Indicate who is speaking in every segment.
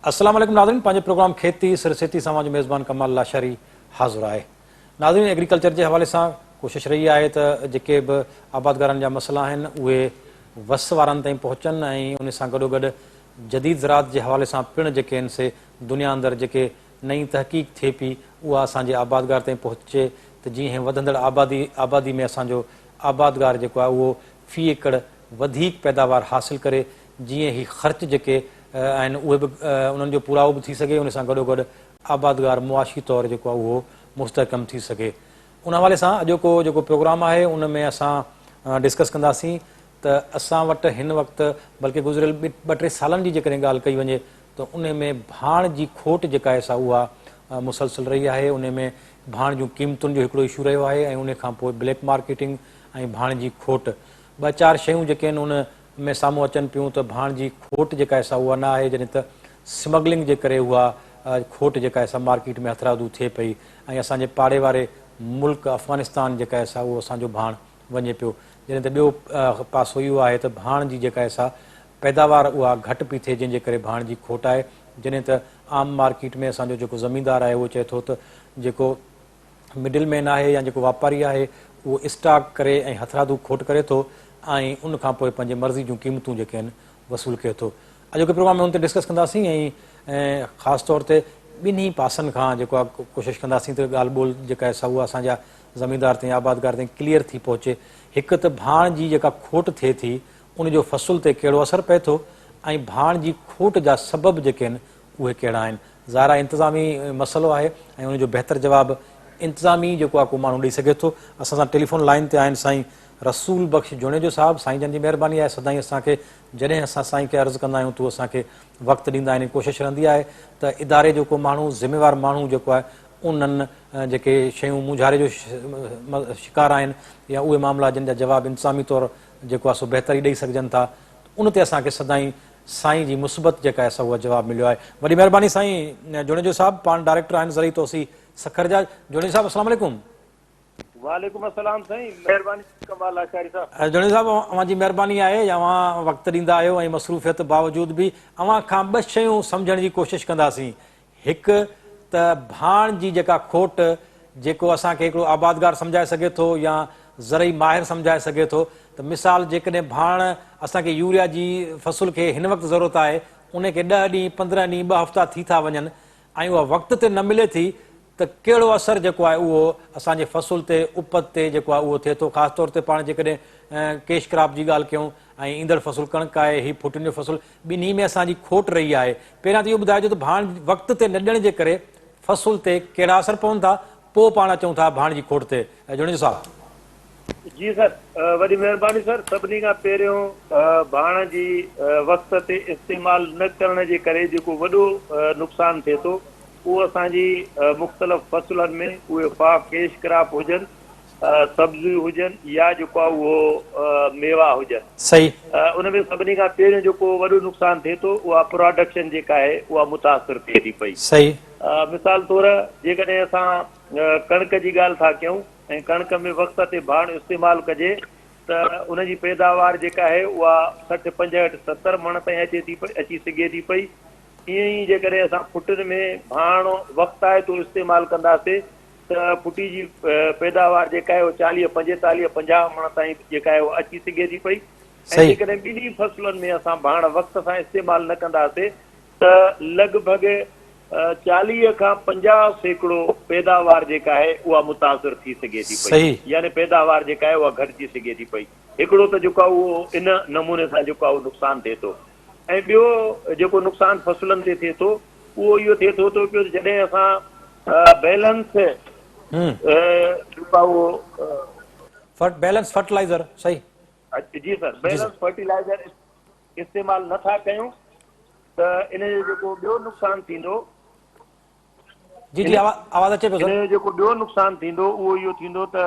Speaker 1: السلام عليڪم ناظرين پنهنجي پروگرام کيتي سر سيتي سان اوهان جو ميزبان ڪمال لاشاري حاضر آهي. ناظرين ايگريڪلچر جي حوالي سان ڪوشش رهي آهي ته جيڪي به آبادگارن جا مسئلا آهن اهي وس وارن تائين پهچن ۽ ان سان گڏوگڏ جديد زراعت جي حوالي سان پڻ جيڪي آهن سي دنيا اندر جيڪي نئين تحقيق ٿئي پي اها اسان جي آبادگار تائين پهچي ته جيئن هي وڌندڙ آبادي آبادي ۾ اسان جو آبادگار جيڪو آهي اهو في ايڪڙ وڌيڪ پيداوار حاصل ڪري جيئن هي خرچ جيڪي آهن اهي به انهن جو پورائو به ٿي سگهي ان سان گڏوگڏ آبادگار معاشي طور جيڪو آهي اهو مستحڪم ٿي سگهي. ان حوالي سان اڄوڪو جيڪو پروگرام آهي ان ۾ اسان ڊسڪس ڪنداسين ته اسان وٽ هن وقت بلڪه گذريل ٻه ٽي سالن جي جيڪڏهن ڳالهه ڪئي وڃي ته ان ۾ ڀاڻ جي کوٽ جيڪا آهي سا اها مسلسل رهي آهي ان ۾ ڀاڻ جون قيمتن جو هڪڙو اشو رهيو آهي ۽ ان کان پوء بليڪ مارڪيٽنگ ۽ ڀاڻ جي کوٽ ٻه چار شيون جيڪي آهن ان ۾ سامهون اچن پيون ته ڀاڻ جي کوٽ جيڪا آهي سا اها نه آهي جڏهن ته سمگلنگ جي ڪري اها کوٽ جيڪا آهي سا مارڪيٽ ۾ هٿرادو ٿئي پئي ۽ اسان جي پاڙي واري ملڪ افغانستان جيڪا آهي سا اهو اسان جو ڀاڻ وڃي پيو جڏهن ته ٻيو پاسو اهو آهي ته ڀاڻ جي جيڪا آهي سا پيداوار اها گهٽ پئي ٿئي جنهن جي ڪري ڀاڻ جي کوٽ آهي جڏهن ته عام مارڪيٽ ۾ اسان جو جيڪو زميندار آهي اهو چئي ٿو ته جيڪو مڊل مين آهي يا جيڪو واپاري آهي اهو اسٽاڪ ڪري ۽ هٿرادو کوٽ ڪري ٿو ۽ ان کان پوء پنهنجي مرضي جون قيمتون جيڪي آهن وصول ڪري ٿو. اڄوڪي پروگرام ۾ ان تي ڊسڪس ڪنداسين ۽ خاص طور تي ٻنهي پاسن کان جيڪو آهي ڪوشش ڪنداسين ته ڳالهه ٻولهه جيڪا آهي سا اها اسان جا زميندار تائين آبادگار تائين ڪليئر ٿي پهچي. هڪ ته ڀاڻ جي جيڪا کوٽ ٿئي ٿي ان جو فصل تي ڪهڙو اثر پئي ٿو ۽ ڀاڻ جي کوٽ جا سبب جيڪي آهن اهي ڪهڙا آهن؟ ظاهر آهي انتظامي مسئلو آهي ۽ ان جو بهتر جواب انتظامي جيڪو آهي ڪو ماڻهو ڏئي سگهي ٿو. اسان سان ٽيليفون لائين تي آهن سائين رسول بخش جوڻيجو صاحب، سائين جن جي مهرباني آهي سدائين اسان کي جڏهن اسان سائين کي عرض ڪندا آهيون ته هو اسان کي وقت ڏيندا آهن ۽ ڪوشش رهندي آهي ته اداري جو ڪو ماڻهو ذميوار ماڻهو جيڪو آهي انهن جيڪي شيون مونجهاري جو شڪار آهن يا اهي معاملا جن جا جواب انتظامي طور جيڪو آهي سو بهتر ئي ڏئي سگهجن ٿا ان تي اسان کي سدائين سائين جي مثبت جيڪا آهي سا اها جواب مليو آهي. وڏي مهرباني سائين جوڻيجو صاحب پاڻ ڊائريڪٽر آهن زرعي توسيع سکر جا. جوڻيجو صاحب السلام عليڪم.
Speaker 2: وعليڪم السلام سائين مهرباني ڪمال لاشاري صاحب.
Speaker 1: جوڻيجو صاحب اوهان جي مهرباني آهي اوهان وقت ڏيندا آهيو ۽ مصروفيت باوجود به اوهان کان ٻه شيون سمجهڻ جي ڪوشش ڪنداسين هڪ ته ڀاڻ جي جيڪا کوٽ جيڪو اسان کي هڪڙو آبادگار سمجهائي سگهي ٿو يا زرعي ماهر سمجهائي سگهي ٿو ته مثال جيڪڏهن ڀاڻ اسان کي يوريا جي فصل کي هن وقت ضرورت آهي ان کي ڏهه ڏينهن 15 ڏينهن ٻه هفتا ٿي ٿا وڃن ۽ اها وقت تي نه ملي ٿي ته ڪهڙو اثر جيڪو آهي اهو اسان جي فصل تي اپت تي جيڪو آهي اهو ٿئي ٿو خاص طور تي پاڻ جيڪڏهن ڪيش ڪراپ جي ڳالهه ڪيون ۽ ايندڙ فصل ڪڻڪ آهي هي ڦوٽين جو فصل ٻنهي ۾ اسان جي کوٽ رهي آهي. پهريان ته اهو ٻڌائجو ته ڀاڻ وقت تي نه ڏيڻ جي ڪري فصل تي ڪهڙا اثر پون ٿا، پوء پاڻ اچون ٿا ڀاڻ جي کوٽ تي. جوڻيجو صاحب.
Speaker 2: جي سر وڏي مهرباني سر سڀني کان پهريون ڀاڻ جي وقت تي استعمال نه ڪرڻ جي ڪري جيڪو وڏو نقصان ٿئي ٿو اهو اسان جي مختلف فصلن ۾ اهي خواهه ڪيش ڪراپ هجن سبزيون هجن يا جيڪو آهي اهو ميوا هجن.
Speaker 1: صحيح.
Speaker 2: ان ۾ سڀني کان پهريون جيڪو وڏو نقصان ٿئي ٿو اها پراڊڪشن جيڪا آهي اها متاثر ٿئي ٿي پئي.
Speaker 1: صحيح.
Speaker 2: مثال طور جيڪڏهن اسان ڪڻڪ جي ڳالهه ٿا ڪيون ۽ ڪڻڪ ۾ وقت تي ڀاڻ استعمال ڪجي ته ان جي پيداوار جيڪا آهي اها 60، 65، 70 مڻ تائين اچي ٿي پئي اچي سگهي ٿي پئي. ائين ئي جيڪڏهن اسان ڦٽن ۾ ڀاڻ وقتائتو استعمال ڪنداسي ته ڦٽي جي پيداوار جيڪا آهي اها 40، 45، 50 مڻ تائين جيڪا آهي اها اچي سگهي ٿي پئي ۽ جيڪڏهن ٻنهي فصلن ۾ اسان ڀاڻ وقت سان استعمال نه ڪنداسي ته لڳ ڀڳ 40 کان 50% پيداوار جيڪا آهي اها متاثر ٿي سگهي ٿي پئي يعني پيداوار جيڪا آهي اها گهٽجي سگهي ٿي پئي. هڪڙو ته جيڪو آهي اهو ان نموني سان جيڪو آهي اهو نقصان ٿئي ٿو ۽ ٻيو جيڪو نقصان فصلن تي ٿئي ٿو اهو اهو ٿئي ٿو ته پيو جڏهن اسان بيلنس جيڪو آهي اهو
Speaker 1: بيلنس فرٽيلائزر صحيح.
Speaker 2: جي سر بيلنس فرٽيلائزر استعمال نه ٿا ڪيون ته ان جو جيڪو ٻيو نقصان ٿيندو.
Speaker 1: جي جي آواز اچي پيو سر.
Speaker 2: ان جو جيڪو ٻيو نقصان ٿيندو اهو اهو ٿيندو ته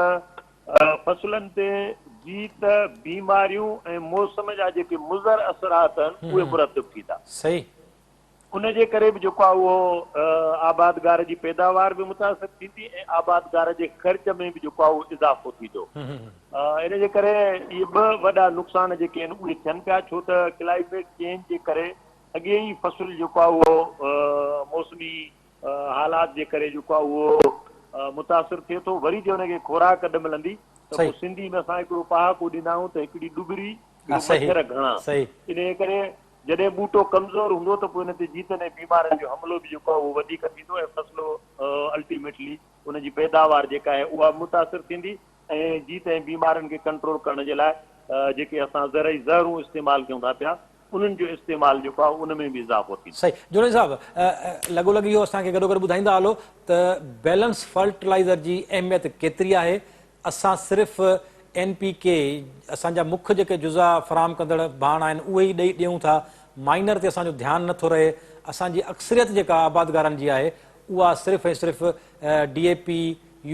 Speaker 2: فصلن تي جيت، بيماريون ۽ موسم جا جيڪي مضر اثرات آهن اهي مرتب ٿيندا.
Speaker 1: صحيح.
Speaker 2: ان جي ڪري به جيڪو آهي اهو آبادگار جي پيداوار به متاثر ٿيندي ۽ آبادگار جي خرچ ۾ به جيڪو آهي اهو اضافو ٿيندو. ان جي ڪري اهي ٻه وڏا نقصان جيڪي آهن اهي ٿين پيا ڇو ته ڪلائميٽ چينج جي ڪري اڳي ئي فصل جيڪو آهي اهو موسمي حالات جي ڪري جيڪو آهي اهو متاثر ٿئي ٿو وري جي ان کي خوراڪ نه ملندي ته پوء سنڌي ۾ اسان هڪڙو پهاڪو ڏيندا آهيون ته هڪڙي ڏٻري ٻيو مڇر گهڻا. انهيء ڪري جڏهن ٻوٽو ڪمزور هوندو ته پوء ان تي جيتن ۽ بيمارين جو حملو به جيڪو آهي اهو وڌيڪ ٿيندو ۽ فصل الٽيميٽلي ان جي پيداوار جيڪا آهي اها به متاثر ٿيندي ۽ جيت ۽ بيمارين کي ڪنٽرول ڪرڻ جي لاء جيڪي اسان زرعي زهرون استعمال ڪيون ٿا پيا انهن جو استعمال جيڪو آهي ان ۾ به اضافو ٿيندو.
Speaker 1: صحيح جوڻيجو صاحب لڳو لڳ اهو اسان کي گڏوگڏ ٻڌائيندا هلو ته بيلنس فرٽلائيزر جي اهميت ڪيتري آهي اسان صرف اين پي ڪي اسان جا مک جيڪي جزا فراهم ڪندڙ ڀاڻ آهن اهي ئي ڏئي ڏيون ٿا مائنر تي اسان جو ڌيان نٿو رهي اسان جي اڪثريت جيڪا آبادگارن جي آهي اها صرف ۽ صرف D A P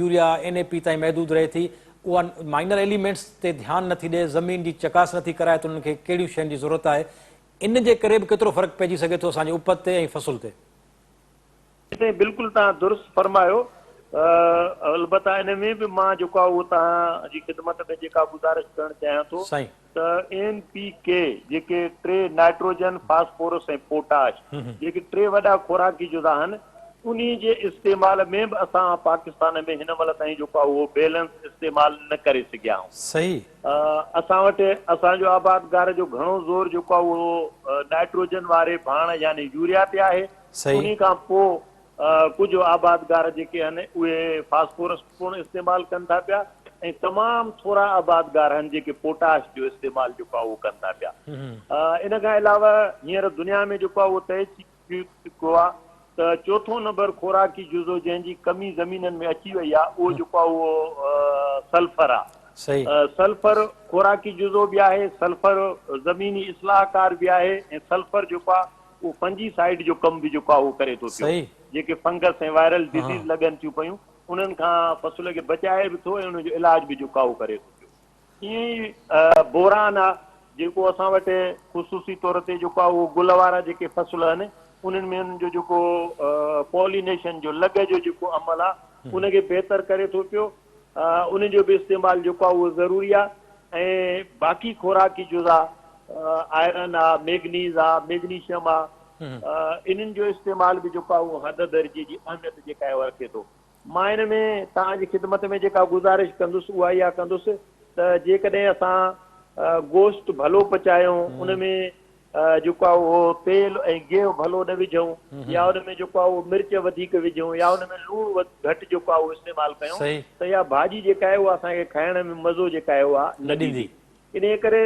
Speaker 1: urea N A P تائين محدود رهي ٿي اها مائنر ايليمينٽس تي ڌيان نٿي ڏئي زمين جي چڪاس نٿي ڪرائي ته انهن کي ڪهڙيون شين جي ضرورت آهي ان جي ڪري به ڪيترو فرق پئجي سگهي ٿو اسان جي اپت تي ۽ فصل تي.
Speaker 2: سائين بلڪل توهان درست فرمايو البته ان ۾ به مان جيڪو آهي اهو توهان جي خدمت ۾ جيڪا گذارش ڪرڻ چاهيان ٿو ته اين پي ڪي جيڪي ٽي نائٽروجن، فاسفورس ۽ پوٽاش جيڪي ٽي وڏا خوراڪي جزا آهن انهي جي استعمال ۾ به اسان پاڪستان ۾ هن مهل تائين جيڪو آهي اهو بيلنس استعمال نه ڪري سگهيا آهيون. اسان وٽ اسان جو آبادگار جو گهڻو زور جيڪو آهي اهو نائٽروجن واري ڀاڻ يعني يوريا تي آهي انهي کان پوء ڪجهه آبادگار جيڪي آهن اهي فاسفورس پڻ استعمال ڪن ٿا پيا ۽ تمام ٿورا آبادگار آهن جيڪي پوٽاش جو استعمال جيڪو آهي اهو ڪن ٿا پيا. ان کان علاوه هينئر دنيا ۾ جيڪو آهي اهو طئي ٿي چڪو آهي ته چوٿون نمبر خوراڪي جزو جنهن جي ڪمي زمينن ۾ اچي وئي آهي اهو جيڪو آهي اهو سلفر آهي. سلفر خوراڪي جزو به آهي، سلفر زميني اصلاح ڪار به آهي ۽ سلفر جيڪو آهي اهو فنجي سائيڊ جو ڪم به جيڪو آهي اهو ڪري ٿو پيو. جيڪي فنگس ۽ وائرل ڊزيز لڳن ٿيون پيون انهن کان فصل کي بچائي به ٿو ۽ ان جو علاج به جيڪو آهي اهو ڪري ٿو پيو. ائين ئي بوران آهي جيڪو اسان وٽ خصوصي طور تي جيڪو آهي اهو گل وارا جيڪي فصل آهن انهن ۾ انهن جو جيڪو پولينيشن جو لڳ جو جيڪو عمل آهي ان کي بهتر ڪري ٿو پيو ان جو به استعمال جيڪو آهي اهو ضروري آهي ۽ باقي خوراڪي جزا آئرن آهي ميگنيز آهي ميگنيشيم آهي انهن جو استعمال به جيڪو آهي اهو حد درجي جي اهميت جيڪا آهي اها رکي ٿو. مان ان ۾ توهان جي خدمت ۾ جيڪا گذارش ڪندس اها اها ڪندس ته جيڪڏهن اسان گوشت ڀلو پچايون ان ۾ جيڪو آهي اهو تيل ۽ گيهه ڀلو نه وجهون يا ان ۾ جيڪو آهي اهو مرچ وڌيڪ وجهون يا ان ۾ لوڻ گهٽ جيڪو آهي اهو استعمال ڪيون ته اها ڀاڄي جيڪا آهي اها اسان کي کائڻ ۾ مزو جيڪا آهي اها نه ڏيندي. انهيء ڪري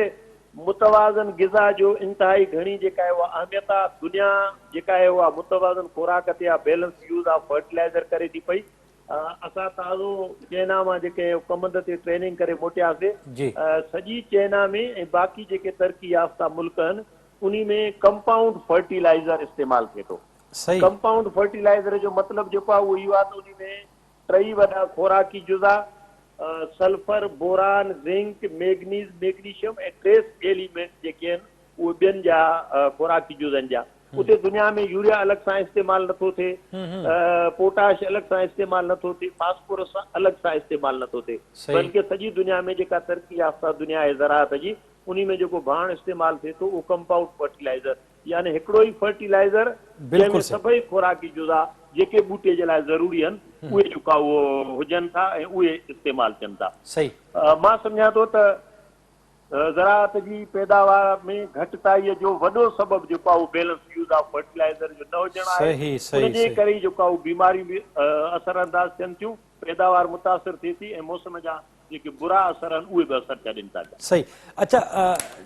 Speaker 2: متوازن غذا جو انتهائي گهڻي جيڪا آهي اها اهميت آهي. دنيا جيڪا آهي اها متوازن خوراڪ تي آهي بيلنس يوز آف فرٽيلائزر ڪري ٿي پئي. اسان تازو چينا مان جيڪي ڪمند تي ٽريننگ ڪري موٽياسي سڄي چينا ۾ ۽ باقي جيڪي ترقي يافته ملڪ آهن انهي ۾ ڪمپائونڊ فرٽيلائزر استعمال ٿئي ٿو. ڪمپائونڊ فرٽيلائزر جو مطلب جيڪو آهي اهو اهو آهي ته انهي ۾ ٽئي وڏا خوراڪي جزا sulphur, boron, zinc, manganese, magnesium ۽ trace element جيڪي آهن اهي ٻين جا خوراڪي جزن جا اتي دنيا ۾ يوريا الڳ سان استعمال نٿو ٿئي، پوٽاش الڳ سان استعمال نٿو ٿئي، فاسفورس الڳ سان استعمال نٿو ٿئي بلڪه سڄي دنيا ۾ جيڪا ترقي يافته دنيا آهي زراعت جي انهي ۾ جيڪو ڀاڻ استعمال ٿئي ٿو اهو ڪمپائونڊ فرٽيلائزر يعني هڪڙو ئي فرٽيلائزر جنهن ۾ سڀئي خوراڪي جزا جيڪي ٻوٽي جي لاء ضروري آهن اهي جيڪا اهو هجن ٿا ۽ اهي استعمال ٿين ٿا. مان سمجهان ٿو ته زراعت جي پيداوار ۾ گهٽتائيء جو وڏو سبب جيڪو آهي اهو بيلنس يوز آف فرٽيلائزر جو نه هجڻ آهي. ان جي ڪري ئي جيڪو آهي اهو بيماريون به اثر انداز ٿين ٿيون، پيداوار متاثر ٿئي ٿي ۽ موسم جا جيڪي برا اثر آهن اهي به اثر ڇڏين ٿا پيا.
Speaker 1: صحيح اڇا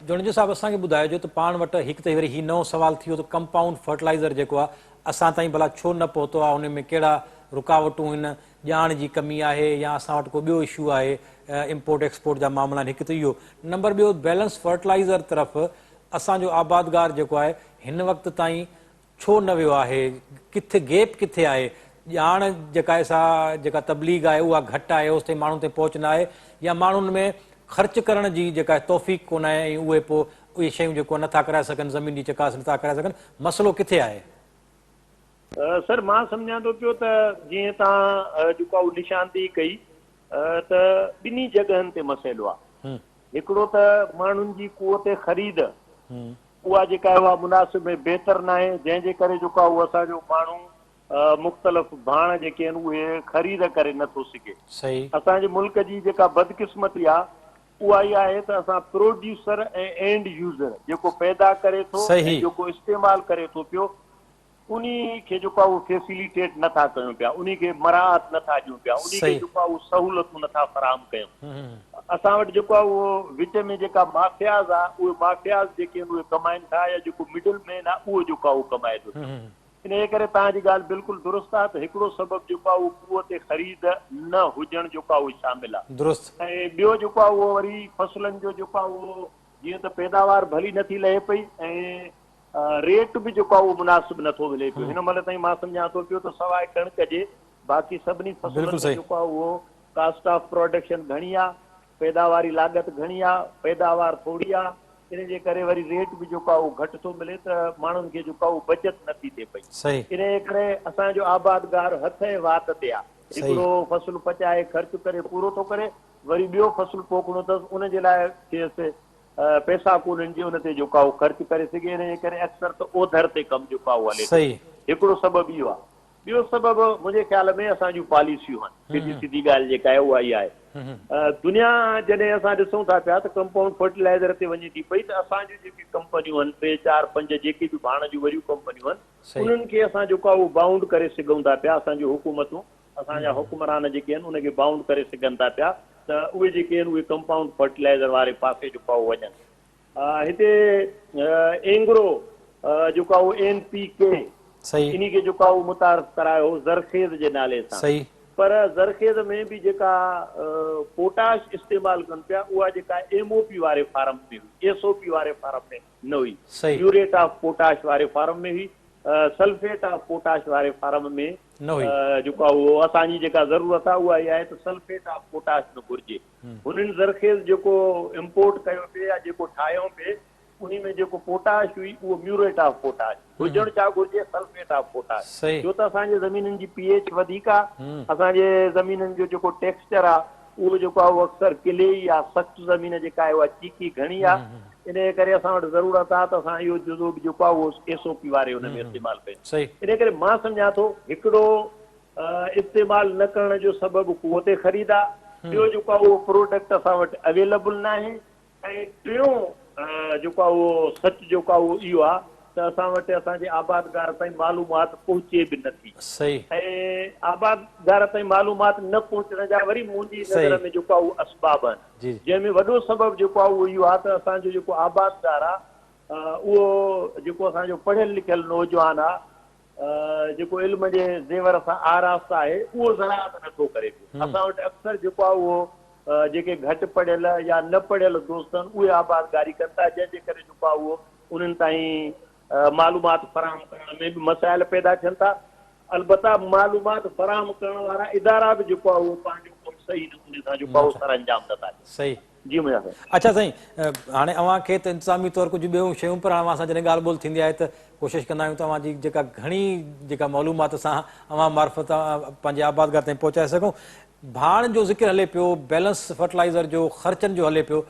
Speaker 1: جوڻيجو صاحب اسان کي ٻڌائجو ته پاڻ وٽ هڪ ته وري هي نئون سوال ٿي ويو ته ڪمپائونڊ فرٽلائيزر جيڪو آهي اسان تائين ڀلا ڇو نه پهتو آهي ان ۾ ڪهڙا رڪاوٽون هن ڄاڻ جي ڪمي آهي يا اسان وٽ ڪو ٻيو اشو آهي امپورٽ ايڪسپورٽ جا معاملا آهن هڪ ته اهو نمبر ٻيو بيلنس فرٽلائيزر طرف اسان جو آبادگار جيڪو آهي هن وقت تائين ڇو نه ويو آهي، ڪٿي گيپ ڪٿي آهي، ڄاڻ جيڪا آهي سا جيڪا تبليغ آهي اها گهٽ آهي اوستائين ماڻهن تائين پهچ نه آهي يا ماڻهن ۾ خرچ ڪرڻ جي جيڪا آهي توفيق ڪونه آهي ۽ اهي پوء اهي شيون جيڪو نه ٿا ڪرائي سگهن زمين جي چڪاس نه ٿا ڪرائي سگهن مسئلو ڪٿي آهي؟
Speaker 2: سر مان سمجهان ٿو پيو ته جيئن توهان جيڪو آهي نشاندهي ڪئي ته ٻنهي جڳهن تي مسئلو آهي هڪڙو ته ماڻهن جي قوت خريد اها جيڪا آهي اها مناسب ۽ بهتر ناهي جنهن جي ڪري جيڪو آهي اهو اسان جو ماڻهو مختلف ڀاڻ جيڪي آهن اهي خريد ڪري نه ٿو سگهي. اسان جي ملڪ جي جيڪا بدقسمتي آهي اها اها آهي ته اسان پروڊيوسر ۽ اينڊ يوزر جيڪو پيدا ڪري ٿو ۽ جيڪو استعمال ڪري ٿو پيو انهي کي جيڪو آهي اهو فيسيليٽيٽ نه ٿا ڪيون پيا انهي کي مراعات نه ٿا ڏيون پيا انهي کي جيڪو آهي اهو سهولتون نه ٿا فراهم ڪيون. اسان وٽ جيڪو آهي اهو وچ ۾ جيڪا مافياز آهي اهي مافياز جيڪي آهن اهي ڪمائن ٿا يا جيڪو مڊل مين آهي اهو جيڪو آهي اهو ڪمائي ٿو پيو. انهيء ڪري توهان جي ڳالهه بلڪل درست آهي ته هڪڙو سبب جيڪو آهي اهو قوت خريد نه هجڻ جيڪو آهي اهو شامل آهي. ۽ ٻيو جيڪو آهي اهو وري فصلن جو جيڪو آهي اهو جيئن ته پيداوار ڀلي نٿي لهي پئي ۽ ريٽ به جيڪو آهي اهو مناسب نٿو ملي پيو. هن مهل تائين مان سمجهان ٿو پيو ته سواء ڪڻڪ جي باقي سڀني فصلن ۾ جيڪو آهي اهو ڪاسٽ آف پراڊڪشن گهڻي آهي. پيداواري لاڳت گهڻي آ، پيداوار ٿوري آ، ان جي ڪري وري ريٽ به جيڪو آ اهو گهٽ ٿو ملي ته ماڻهن کي جيڪو آ اهو بچت نه ٿي ٿئي پئي. ان جي ڪري اسان جو آبادگار هٿ ۽ وات تي آ. هڪڙو فصل پچائي خرچ ڪري پورو ٿو ڪري، وري ٻيو فصل پوکڻو اٿس ان جي لاء کيس پئسا ڪونهن جي ان تي جيڪو آ اهو خرچ ڪري سگهي، ان جي ڪري اڪثر ته اوڌر تي ڪم جيڪو آ اهو هلي ٿو. هڪڙو سبب اهو آ. ٻيو سبب منهنجي خيال ۾ اسان جون پاليسيون آهن. سڌي سڌي ڳالهه جيڪا آهي اها اها آهي. دنيا جڏهن اسان ڏسون ٿا پيا ته ڪمپائونڊ فرٽيلائزر تي وڃي ٿي پئي ته اسان جون جيڪي ڪمپنيون آهن ٽي چار پنج جيڪي به ڀاڻ جون وڏيون ڪمپنيون آهن انهن کي اسان جيڪو آهي اهو بائونڊ ڪري سگهون ٿا پيا اسان جون حڪومتون اسان جا حڪمران جيڪي آهن ان کي بائونڊ ڪري سگهن ٿا پيا ته اهي جيڪي آهن اهي ڪمپائونڊ فرٽيلائزر واري پاسي جيڪو آهي اهو وڃن. هتي اينگرو جيڪو آهي اهو اين پي ڪي انهي کي جيڪو آهي اهو متعارف ڪرايو هو زرخيز جي نالي سان پر زرخيز ۾ به جيڪا پوٽاش استعمال ڪن پيا اها جيڪا ايم او پي واري فارم ۾ هئي ايس او پي واري فارم ۾ نه هئي ميوريٽ آف پوٽاش واري فارم ۾ هئي سلفيٽ آف پوٽاش واري فارم ۾ نه هئي جيڪو آهي اهو اسان جي جيڪا ضرورت آهي اها اها آهي ته سلفيٽ آف پوٽاش نه گهرجي. هنن زرخيز جيڪو امپورٽ ڪيو پئي يا جيڪو ٺاهيو پئي انهي ۾ جيڪو پوٽاش هئي اهو ميوريٽ آف پوٽاش هجڻ ڇا گهرجي سلفيٽ آف پوٽاش ڇو ته اسان جي زمينن جي پي ايڇ وڌيڪ آ اسان جي زمينن جو جيڪو ٽيڪسچر آ اهو جيڪو آ اهو اڪثر ڪلي ئي آ سخت زمين جيڪا آهي اها چيڪي گهڻي آ انهي ڪري اسان وٽ ضرورت آ ته اسان اهو جزو به جيڪو آ اهو ايس او پي واري ان ۾ استعمال ڪيون انهي ڪري مان سمجهان ٿو هڪڙو استعمال نه ڪرڻ جو سبب قوت خريد آ، ٻيو جيڪو آ اهو پروڊڪٽ اسان وٽ اويليبل ناهي ۽ ٽيون جيڪو آ اهو سچ جيڪو آ اهو اهو آ ته اسان وٽ اسان جي آبادگار تائين معلومات پهچي به نه ٿي ۽ آبادگار تائين معلومات نه پهچڻ جا وري منهنجي نظر ۾ جيڪو آ اهو اسباب آهن جنهن ۾ وڏو سبب جيڪو آ اهو اهو آ ته اسان جو جيڪو آبادگار آ اهو جيڪو اسان جو پڙهيل لکيل نوجوان آ جيڪو علم جي زيور سان آراسته آهي اهو زراعت نه ٿو ڪري پيو. اسان وٽ اڪثر جيڪو آهي اهو جيڪي گهٽ پڙهيل يا نه پڙهيل دوست آهن اهي آبادگاري ڪن ٿا جنهن جي ڪري جيڪو آهي اهو انهن تائين معلومات فراهم ڪرڻ ۾ به مسائل پيدا ٿين ٿا. البته معلومات فراهم ڪرڻ وارا ادارا به جيڪو آهي اهو پنهنجو ڪم صحيح نموني سان جيڪو آهي اهو سرانجام نه ٿا ڏين. جي منهنجا سائين.
Speaker 1: اڇا سائين هاڻي اوهان کي ته انتظامي طور ڪجهه ٻيون شيون پر هاڻي اوهان سان جڏهن ڳالهه ٻولهه ٿيندي آهي ته ڪوشش ڪندا آهيون ته اوهان جي جيڪا گهڻي جيڪا معلومات اسان اوهان معرفت پنهنجي آبادگار تائين پهچائي سگهون. ڀاڻ جو ذڪر هلي پيو، بيلنس فرٽلائيزر جو خرچن جو هلي پيو،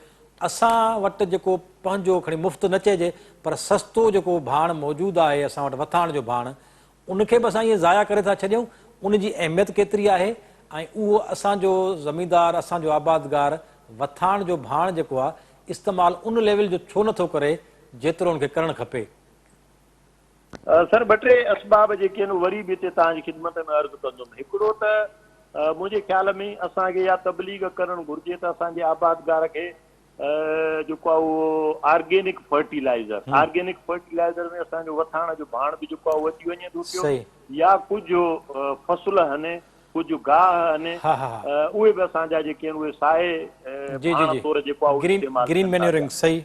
Speaker 1: اسان وٽ جيڪو پنهنجو کڻي مفت نه چئجي پر سستو جيڪو ڀاڻ موجود آهي اسان وٽ وٿاڻ جو ڀاڻ ان کي به اسان ائين ضايع ڪري ٿا ڇڏيون، ان جي اهميت ڪيتري آهي ۽ اهو اسان جو زميندار، اسان جو آبادگار وٿاڻ جو ڀاڻ جيڪو آهي استعمال ان ليول جو ڇو نه ٿو ڪري جيترو ان کي ڪرڻ کپي؟
Speaker 2: سر ٻه ٽي اسباب جيڪي آهن وري به هتي توهان جي خدمت ۾ عرض ڪندم. هڪڙو ته منهنجي خيال ۾ اسان کي اها تبليغ ڪرڻ گهرجي ته اسان جي آبادگار کي جيڪو آهي اهو آرگينڪ فرٽيلائيزر، آرگينڪ فرٽيلائيزر ۾ اسان جو وٿاڻ جو ڀاڻ به جيڪو آهي اهو اچي وڃي ٿو پيو يا ڪجهه فصل آهن، ڪجهه گاهه آهن اهي به اسان جا جيڪي آهن اهي سائي ڀاڻ طور جيڪو آهي اهو استعمال ٿين ٿا پيا.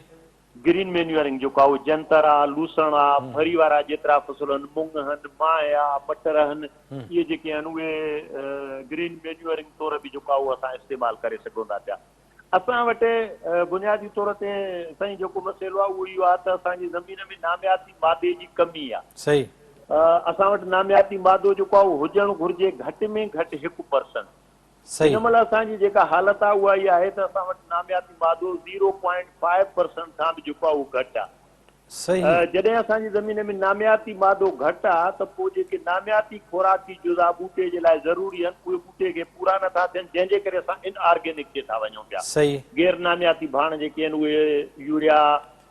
Speaker 2: گرين مينيورنگ جيڪو آهي اهو جنتر آهي، لوسڻ آهي، ڦري وارا جيترا فصل آهن، مڱ آهن، مانهه آهي، مٽر آهن، اهي جيڪي آهن اهي گرين مينيورنگ طور به جيڪو آهي اهو اسان استعمال ڪري سگهون ٿا پيا. اسان وٽ بنيادي طور تي سائين جيڪو مسئلو آهي اهو اهو آهي ته اسان جي زمين ۾ نامياتي مادي جي ڪمي آهي. اسان وٽ نامياتي مادو جيڪو آهي اهو هجڻ گهرجي گهٽ ۾ گهٽ 1%. هن مهل اسان جي جيڪا حالت آهي اها اها آهي ته اسان وٽ نامياتي مادو زيرو پوائنٽ فائيو پرسنٽ کان به جيڪو آهي اهو گهٽ آهي. جڏهن اسان جي زمين ۾ نامياتي مادو گهٽ آ ته پوء جيڪي نامياتي خوراڪي جزا ٻوٽي جي لاء ضروري آهن اهي ٻوٽي کي پورا نه ٿا ٿين جنهن جي ڪري اسان ان آرگينڪ تي ٿا وڃون پيا. غير نامياتي ڀاڻ جيڪي آهن اهي urea,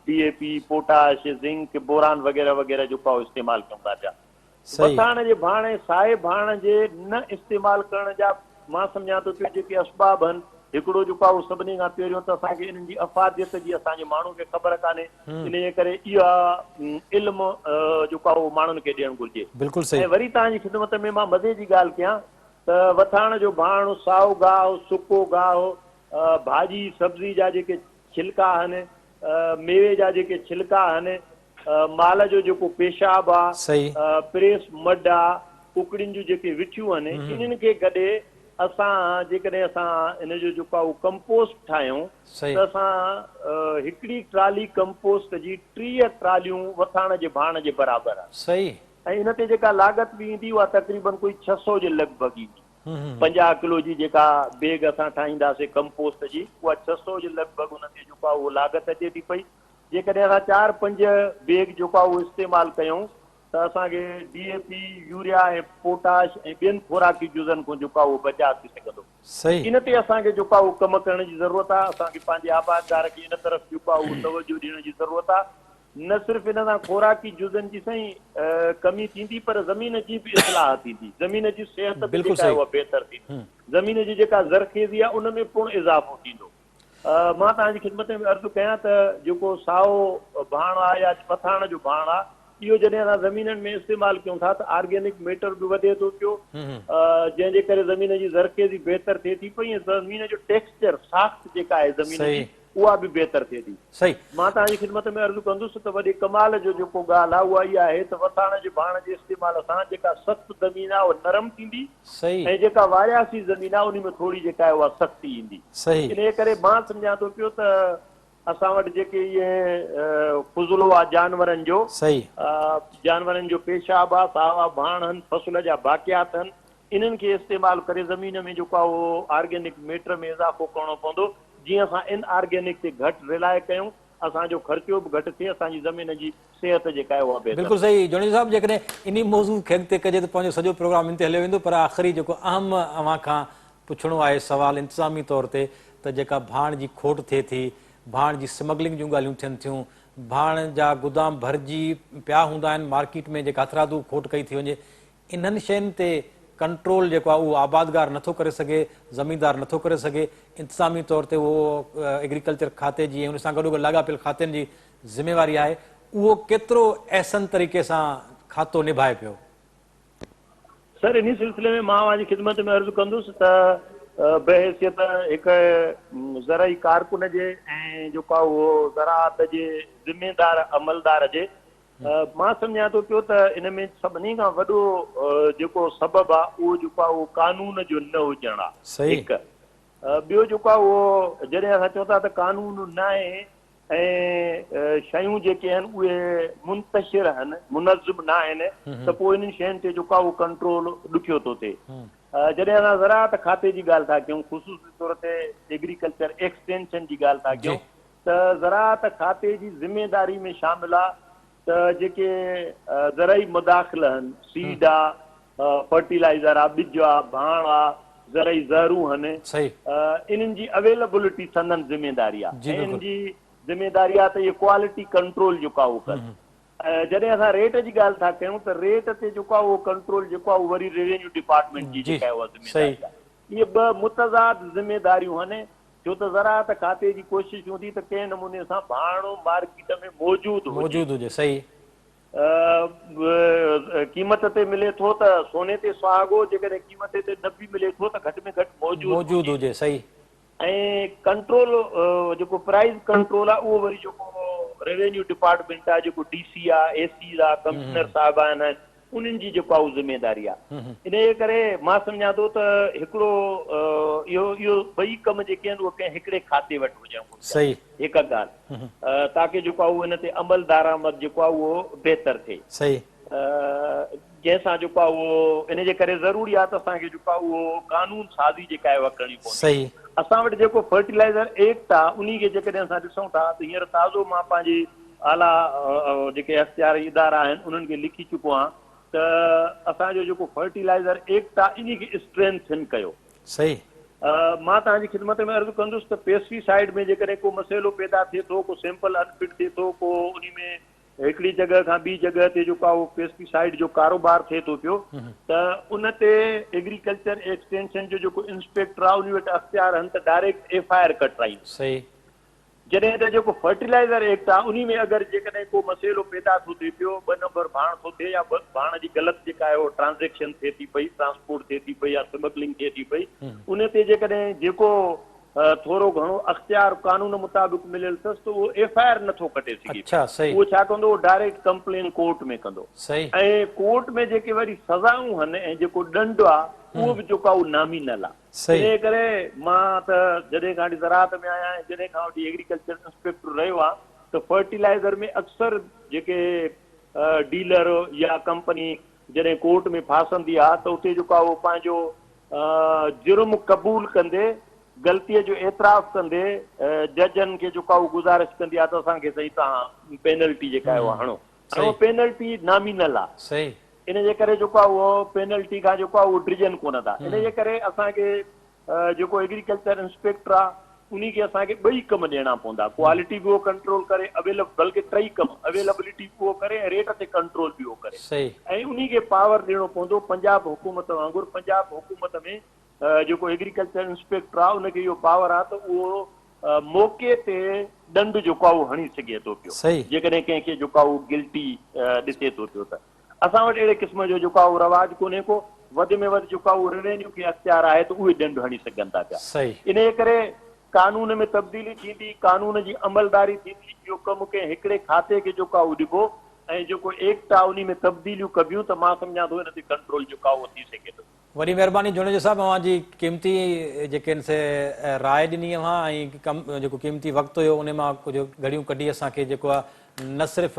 Speaker 2: D A P, potash, zinc, boron وغيره وغيره جيڪو آ استعمال ڪيون ٿا پيا. وٿاڻ جي ڀاڻ ۽ سائي ڀاڻ جي نه استعمال ڪرڻ جا مان سمجهان ٿو پيو جيڪي اسباب هن، هڪڙو جيڪو آهي اهو سڀني کان پهريون ته اسان کي انهن جي افاديت جي اسان جي ماڻهن کي خبر ڪانهي، انهيء جي ڪري اها علم جيڪو آهي اهو ماڻهن کي ڏيڻ گهرجي. ۽ وري توهان جي خدمت ۾ مان مزي جي ڳالهه ڪيان ته وٿاڻ جو ڀاڻ، سائو گاهه، سڪو گاهه، ڀاڄي سبزي جا جيڪي ڇلڪا آهن، ميوي جا جيڪي ڇلڪا آهن، مال جو جيڪو پيشاب آ، پريس مڊ آ، ڪڪڙين جون جيڪي وٺيون آهن، انهن کي گڏي اسان جيڪڏهن اسان ان جو جيڪو آ اهو ڪمپوسٽ ٺاهيون ته اسان هڪڙي ٽرالي ڪمپوسٽ جي 30 ٽراليون وٿاڻ جي ڀاڻ جي برابر آ. ۽ ان تي جيڪا لاڳت به ايندي اها تقريبن ڪوئي 600 جي لڳ ڀڳ ايندي. 50 ڪلو جي جيڪا بيگ اسان ٺاهينداسين ڪمپوسٽ جي اها 600 جي لڳ ڀڳ ان تي جيڪو آ اهو لاڳت اچي ٿي پئي. جيڪڏهن اسان چار پنج بيگ جيڪو آهي اهو استعمال ڪيون ته اسان کي D A P, urea ۽ potash ۽ ٻين خوراڪي جزن کان جيڪو آهي اهو بچاء ٿي سگهندو. ان تي اسان کي جيڪو آهي اهو ڪم ڪرڻ جي ضرورت آهي. اسان کي پنهنجي آبادگار کي ان طرف جيڪو آهي اهو توجهه ڏيڻ جي ضرورت آهي. نه صرف ان سان خوراڪي جزن جي سائين ڪمي ٿيندي پر زمين جي به اصلاح ٿيندي. زمين جي صحت به جيڪا آهي اها بهتر ٿيندي. زمين جي جيڪا زرخيزي آهي ان ۾ پڻ اضافو ٿيندو. مان توهان جي خدمت ۾ عرض ڪيان ته جيڪو سائو ڀاڻ آهي يا پٿاڻ جو ڀاڻ آهي اهو جڏهن اسان زمينن ۾ استعمال ڪيون ٿا ته آرگينڪ ميٽر به وڌي ٿو پيو جنهن جي ڪري زمين جي زرخيزي بهتر ٿئي ٿي پئي ۽ زمين جو ٽيڪسچر ساخت جيڪا آهي زمين جي اها به بهتر ٿئي ٿي. مان توهان جي خدمت ۾ عرض ڪندس ته وڏي ڪمال جو جيڪو ڳالهه آهي اها اها آهي ته وٿاڻ جي ڀاڻ جي استعمال سان جيڪا سخت زمين آهي اها نرم ٿيندي ۽ جيڪا وارياسي زمين آهي انهي ۾ ٿوري جيڪا آهي اها سختي ايندي. انهيء ڪري مان سمجهان ٿو پيو ته اسان وٽ جيڪي اهي فضلو آهي جانورن جو، جانورن جو پيشاب آهي، ساوا ڀاڻ آهن، فصل جا باقيات آهن، انهن کي استعمال ڪري زمين ۾ جيڪو آهي اهو آرگينڪ ميٽر ۾ اضافو ڪرڻو پوندو، جيئن اسان ان آرگينڪ تي گهٽ رلاء ڪيون، اسان جو خرچو به گهٽ ٿئي، اسان جي زمين جي صحت جيڪا آهي اها بهتر
Speaker 1: بلڪل صحيح جوڻيجو صاحب جيڪڏهن انهي موضوع کي اڳتي ڪجي ته پنهنجو سڄو پروگرام ان تي هليو ويندو پر آخري جيڪو اهم اوهان کان پڇڻو آهي سوال انتظامي طور تي ته جيڪا ڀاڻ جي کوٽ ٿئي ٿي ڀاڻ جي سمگلنگ جون ڳالهيون ٿين ٿيون ڀاڻ جا گدام ڀرجي پيا هوندا آهن مارڪيٽ ۾ جيڪا هٿرادو کوٽ ڪئي ٿي وڃي انهن شين تي ڪنٽرول جيڪو آهي اهو آبادگار نٿو ڪري سگهي، زميندار نٿو ڪري سگهي، انتظامي طور تي اهو ايگريڪلچر کاتي جي ۽ ان سان گڏوگڏ لاڳاپيل کاتن جي ذميواري آهي، اهو ڪيترو احسن طريقي سان کاتو نڀائي پيو؟
Speaker 2: سر انهي سلسلي ۾ مان اوهان جي خدمت ۾ عرض ڪندس ته بحيثيت هڪ زرعي ڪارڪن جي ۽ جيڪو آهي اهو زراعت جي ذميدار عملدار جي مان سمجهان ٿو پيو ته ان ۾ سڀني کان وڏو جيڪو سبب آ اهو جيڪو آ اهو قانون جو نه هجڻ آ هڪ ٻيو جيڪو آ اهو جڏهن اسان چئون ٿا ته قانون ناهي ۽ شيون جيڪي آهن اهي منتشر آهن منظم نه آهن ته پوء انهن شين تي جيڪو آ اهو ڪنٽرول ڏکيو ٿو ٿئي جڏهن اسان زراعت کاتي جي ڳالهه ٿا ڪيون خصوصي طور تي ايگريڪلچر ايڪسٽينشن جي ڳالهه ٿا ڪيون ته زراعت کاتي جي ذميداري ۾ شامل آ ته جيڪي زرعي مداخل هن، سيڊ آ، فرٽيلائيزر آ، ٻج آ، ڀاڻ آ، زرعي زهرون هن، انهن جي اويلبلٽي سندن ذميداري آ ۽ انهن جي ذميداري آ ته اهي ڪوالٽي ڪنٽرول جيڪو آ اهو ڪن. جڏهن اسان ريٽ جي ڳالهه ٿا ڪيون ته ريٽ تي جيڪو آ اهو ڪنٽرول جيڪو آ اهو وري روينيو ڊپارٽمينٽ جي جيڪا آهي اها ذميداري آ. اهي ٻه متضاد ذميداريون هن ڇو ته زراعت کاتي جي ڪوشش هوندي ته ڪنهن نموني سان ڀاڻو مارڪيٽ ۾ موجود هجي.
Speaker 1: موجود هجي صحيح.
Speaker 2: قيمت تي ملي ٿو ته سوني تي سهاڳو، جيڪڏهن قيمت تي نه به ملي ٿو ته گهٽ ۾ گهٽ موجود
Speaker 1: موجود هجي صحيح.
Speaker 2: ۽ ڪنٽرول جيڪو پرائيز ڪنٽرول آهي اهو وري جيڪو روينيو ڊپارٽمينٽ آهي جيڪو ڊي سي آهي، اي سيز آهي، ڪمشنر صاحب آهن انهن جي جيڪو آهي اهو ذميداري آهي. انهيء ڪري مان سمجهان ٿو ته هڪڙو اهو اهو ٻئي ڪم جيڪي آهن اهي ڪنهن هڪڙي کاتي وٽ هجڻ گهرجن. هڪ ڳالهه تاڪه جيڪو آهي اهو ان تي عمل درآمد جيڪو آهي اهو بهتر ٿئي. جنهن سان جيڪو آهي اهو ان جي ڪري ضروري آهي ته اسان کي جيڪو آهي اهو قانون سازي جيڪا آهي اها ڪرڻي پوندي. اسان وٽ جيڪو فرٽيلائزر ايڪٽ آهي انهي کي جيڪڏهن اسان ڏسون ٿا ته هينئر تازو مان پنهنجي اعليٰ جيڪي اختياري ادارا آهن انهن کي لکي چڪو آهيان ته اسان جو جيڪو فرٽيلائزر ايڪٽ آهي انهي کي اسٽرينٿن ڪيو.
Speaker 1: صحيح.
Speaker 2: مان توهان جي خدمت ۾ عرض ڪندس ته پيسٽي سائيڊ ۾ جيڪڏهن ڪو مسئلو پيدا ٿئي ٿو، ڪو سيمپل انفٽ ٿئي ٿو، ڪو انهي ۾ هڪڙي جڳهه کان ٻي جڳهه تي جيڪو آهي اهو پيسٽي سائيڊ جو ڪاروبار ٿئي ٿو پيو ته ان تي ايگريڪلچر ايڪسٽينشن جو جيڪو انسپيڪٽر آهي انهي وٽ اختيار آهن ته ڊائريڪٽ ايف I R ڪٽرائين.
Speaker 1: صحيح.
Speaker 2: جڏهن ته جيڪو فرٽيلائيزر ايڪٽ آهي انهي ۾ اگر جيڪڏهن ڪو مسئلو پيدا ٿو ٿئي پيو، ٻه نمبر ڀاڻ ٿو ٿئي يا ڀاڻ جي غلط جيڪا آهي اها ٽرانزيڪشن ٿئي ٿي پئي، ٽرانسپورٽ ٿئي ٿي پئي يا سمگلنگ ٿئي ٿي پئي، انهي تي جيڪڏهن جيڪو ٿورو گهڻو اختيار قانون مطابق مليل اٿس ته اهو ايف I R نٿو ڪٽي سگهي. اهو ڇا ڪندو اهو ڊائريڪٽ ڪمپلين ڪورٽ ۾ ڪندو ۽ ڪورٽ ۾ جيڪي وري سزائون هن ۽ جيڪو ڏنڊ آهي اهو به جيڪو آهي اهو نامينل آهي. انهيء ڪري مان ته جڏهن کان وٺي زراعت ۾ آهيان ۽ جڏهن کان وٺي ايگريڪلچر انسپيڪٽر رهيو آهيان ته فرٽيلائيزر ۾ اڪثر جيڪي ڊيلر يا ڪمپني جڏهن ڪورٽ ۾ ڦاسندي آهي ته اتي جيڪو آهي اهو پنهنجو جرم قبول ڪندي غلطيء جو اعتراف ڪندي ججن کي جيڪو آهي اهو گذارش ڪندي آهي ته اسان کي سائين توهان پينلٽي جيڪا آهي اها هڻو. هاڻي اها پينلٽي نامينل آهي. ان جي ڪري جيڪو آهي اهو پينلٽي کان جيڪو آهي اهو ڊڄن ڪونه ٿا. ان جي ڪري اسان کي جيڪو ايگريڪلچر انسپيڪٽر آهي انهي کي اسان کي ٻئي ڪم ڏيڻا پوندا. ڪوالٽي به اهو ڪنٽرول ڪري اويلب بلڪه ٽئي ڪم اويلبلٽي به اهو ڪري ۽ ريٽ تي ڪنٽرول به اهو ڪري ۽ انهي کي پاور ڏيڻو پوندو پنجاب حڪومت وانگر پنجاب حڪومت ۾ جيڪو ايگريڪلچر انسپيڪٽر آهي ان کي اهو پاور آهي ته اهو موقعي تي ڏنڊ جيڪو آهي اهو هڻي سگهي ٿو پيو جيڪڏهن ڪنهن کي جيڪو آهي اهو گلٽي ڏسي ٿو پيو ته اسان وٽ اهڙي قسم جو جيڪو آهي اهو رواج ڪونهي ڪو، وڌ ۾ وڌ جيڪو آهي اهو روينيو کي اختيار آهي ته اهي ڏنڊ هڻي سگهن ٿا پيا. انهيء ڪري قانون ۾ تبديلي ٿيندي، قانون جي عملداري ٿيندي، اهو ڪم ڪنهن هڪڙي کاتي کي جيڪو آهي اهو ڏبو ۽ جيڪو ايڪٽ آهي انهي ۾ تبديليون ڪبيون ته مان سمجهان ٿو ان تي ڪنٽرول جيڪو آهي اهو ٿي سگهي ٿو.
Speaker 1: وڏي مهرباني جوڻيجو صاحب اوهان جي قيمتي جيڪي ان سي راء ڏني اوهان ۽ ڪم جيڪو قيمتي وقت هيو انهي مان ڪجهه گهڙيون ڪڍي اسان کي جيڪو آهي نه صرف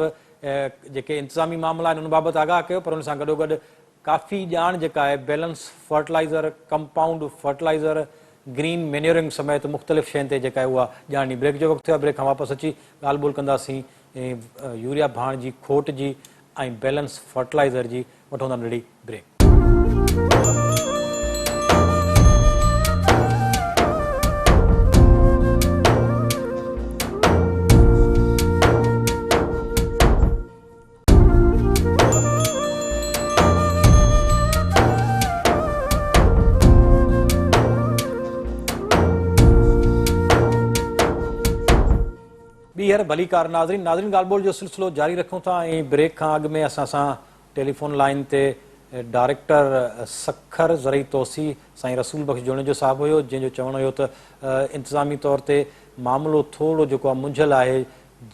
Speaker 1: جيڪي انتظامي معاملا آهن ان بابت آگاهه ڪيو پر ان سان گڏوگڏ ڪافي ڄاڻ جيڪا آهي balance fertilizer compound fertilizer green manuring سميت مختلف شين تي جيڪا آهي اها ڄاڻ ڏني بريڪ جو وقت ٿيو آهي بريڪ کان واپس اچي ڳالهه ٻولهه ڪنداسين يوريا ڀاڻ جي کوٽ جي ۽ بيلنس فرٽلائزر جي وٺون ٿا ننڍڙي بريڪ. ٻيهر ڀليڪار ناظرين ناظرين ڳالهه ٻولهه جو سلسلو جاري رکون ٿا ۽ بريڪ کان اڳ ۾ اسان سان ٽيليفون لائين تي ڊائريڪٽر سکر زرعي توسيع سائين رسول بخش جوڻيجو صاحب هيو جنهن جو چوڻ هيو ته انتظامي طور تي معاملو ٿورو جيڪو آهي منجهيل آهي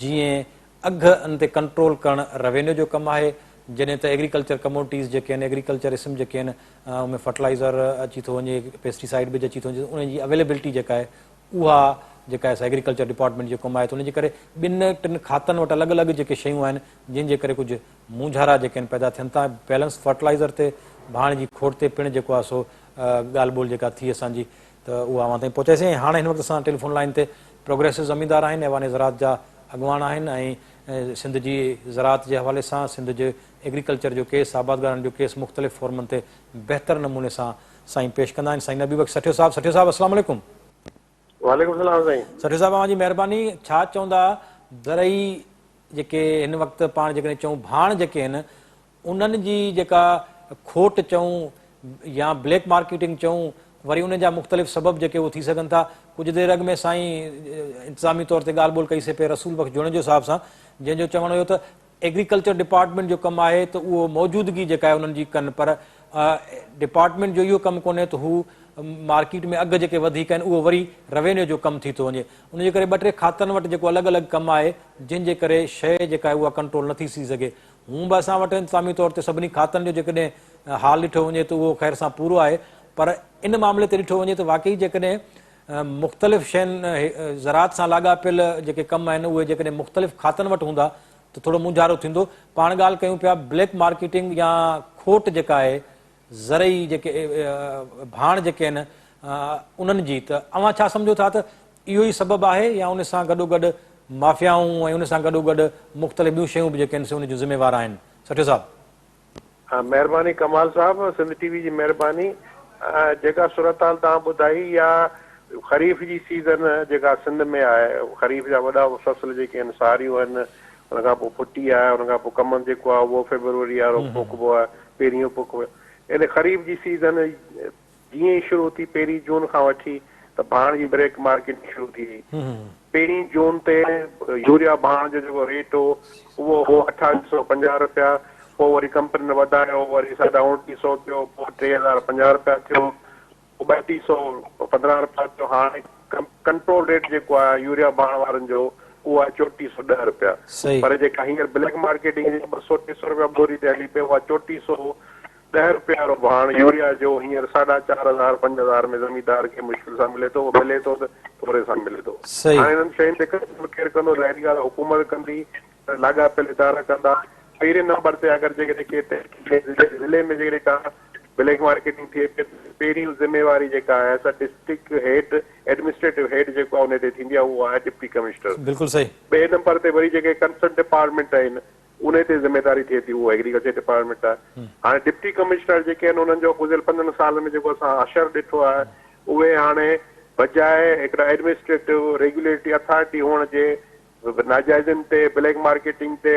Speaker 1: جيئن اگهه ان تي ڪنٽرول ڪرڻ روينيو جو ڪم آهي جڏهن ته ايگريڪلچر ڪموڊٽيز جيڪي آهن ايگريڪلچر اسم جيڪي آهن ان ۾ فرٽلائيزر اچي ٿو وڃي پيسٽي سائيڊ به اچي ٿو وڃي انهن جي اويليبلٽي جيڪا آهي اها جيڪا آهي سا ايگريڪلچر ڊپارٽمينٽ جو ڪم آهي ته ان جي ڪري ٻن ٽن کاتن وٽ الڳ الڳ جيڪي شيون آهن جن جي ڪري ڪجهه مونجهارا جيڪي آهن پيدا ٿين ٿا بيلنس فرٽلائيزر تي ڀاڻ جي کوٽ تي پڻ جيڪو آهي سو ڳالهه ٻولهه جيڪا ٿي اسان جي ته اها اوهان تائين پهچائيسين ۽ هاڻي هن وقت اسان ٽيليفون لائين تي پروگريسو زميندار آهن ايوان زراعت جا اڳواڻ آهن ۽ سنڌ جي زراعت جي حوالي سان سنڌ جي ايگريڪلچر جو ڪيس آبادگارن جو ڪيس مختلف فورمن تي بهتر نموني سان سائين پيش ڪندا آهن سائين نبي بخش سٺيو صاحب سٺيو صاحب السلام عليڪم.
Speaker 3: وعليڪم السلام سائين.
Speaker 1: سٺيو صاحب اوهان جي مهرباني ڇا چوندا زرعي جيڪي هن وقت پاڻ جيڪڏهن چئون ڀاڻ جيڪي آهن انهن جي جيڪا کوٽ چئون يا بليڪ مارڪيٽنگ چئون وري انهن جا مختلف سبب جيڪي اهي ٿي سگهن ٿا ڪجهه دير اڳ ۾ سائين انتظامي طور تي ڳالهه ٻولهه ڪئي سي پي رسول بخش جوڻيجو صاحب سان جنهن جو چوڻ هيو ته ايگريڪلچر ڊپارٽمينٽ جو ڪم آهي ته اهو موجودگي جيڪا آهي انهن جي ڪن پر ڊپارٽمينٽ جو اهو ڪم ڪونهي ته هو مارڪيٽ ۾ اگهه جيڪي وڌيڪ آهن اهو وري روينيو جو ڪم ٿي ٿو وڃي ان جي ڪري ٻه ٽي کاتن وٽ جيڪو الڳ الڳ ڪم آهي جنهن جي ڪري شيء جيڪا آهي اها ڪنٽرول نٿي ٿي سگهي هونء به اسان وٽ انتظامي طور تي سڀني کاتن جو جيڪڏهن حال ڏٺو وڃي ته اهو خير سان پورو آهي پر ان معاملي تي ڏٺو وڃي ته واقعي جيڪڏهن مختلف شين زراعت سان لاڳاپيل جيڪي ڪم آهن اهي جيڪڏهن مختلف کاتن وٽ هوندا ته ٿورو مونجهارو ٿيندو. پاڻ ڳالهه ڪيون پيا بليڪ مارڪيٽنگ يا کوٽ جيڪا آهي زرعي جيڪي ڀاڻ جيڪي آهن انهن جي ته اوهان ڇا سمجهو ٿا ته اهو ئي سبب آهي يا ان سان گڏوگڏ مافيائون ۽ ان سان گڏوگڏ مختلف ٻيون شيون به جيڪي آهن سي ان جون ذميوار آهن. سٺيو صاحب.
Speaker 3: مهرباني ڪمال صاحب سنڌ ٽي وي جي مهرباني جيڪا صورتحال توهان ٻڌائي اها خريف جي سيزن جيڪا سنڌ ۾ آهي خريف جا وڏا فصل جيڪي آهن ساريون آهن ان کان پوء ڦٽي آهي ان کان پوء ڪمند جيڪو آهي اهو فيبروري وارو پوکبو آهي پهريون پوکبو ان خريف جي سيزن جيئن ئي شروع ٿي پهرين جون کان وٺي ته ڀاڻ جي بريڪ مارڪيٽ شروع ٿي وئي. پهرين جون تي يوريا ڀاڻ جو جيڪو ريٽ هو اهو هو 2850 رپيا، پوء وري ڪمپنين وڌايو وري ساڍا اڻٽيهه سئو ٿيو، پوء 3050 رپيا ٿيو، پوء ٻٽيهه سئو پندرهن رپيا ٿيو، هاڻي ڪنٽرول ريٽ جيڪو آهي يوريا ڀاڻ وارن جو اهو آهي 3410 رپيا، پر جيڪا هينئر بليڪ مارڪيٽنگ جيڪا ٻه سئو ٽي سئو رپيا ٻوري تي هلي پئي اها 3400 ڏهه رپيا وارو ڀاڻ يوريا جو هينئر ساڍا چار هزار پنج هزار ۾ زميندار کي مشڪل سان ملي ٿو، ملي ٿو ته ٿوري سان ملي ٿو. هاڻي انهن شين تي ڪنٽرول ڪير ڪندو؟ ظاهري ڳالهه آهي حڪومت ڪندي، لاڳاپيل ادارا ڪندا. پهرين نمبر تي اگر جيڪڏهن ڪنهن تحصيل ۾ ضلعي ۾ جيڪڏهن ڪا بليڪ مارڪيٽنگ ٿئي پئي ته پهرين ذميواري جيڪا آهي سا ڊسٽرڪٽ هيڊ ايڊمنسٽريٽو هيڊ جيڪو آهي ان تي ٿيندي آهي اهو آهي ڊپٽي ڪمشنر.
Speaker 1: بلڪل صحيح.
Speaker 3: ٻئي نمبر تي وري جيڪي ڪنسرن ڊپارٽمينٽ آهن انهي تي ذميداري ٿئي ٿي اهو ايگريڪلچر ڊپارٽمينٽ آهي. هاڻي ڊپٽي ڪمشنر جيڪي آهن انهن جو گذريل 15 سالن ۾ جيڪو اسان حشر ڏٺو آهي اهي هاڻي بجاء هڪڙا ايڊمنسٽريٽو ريگيوليٽري اٿارٽي هئڻ جي ناجائزين تي بليڪ مارڪيٽنگ تي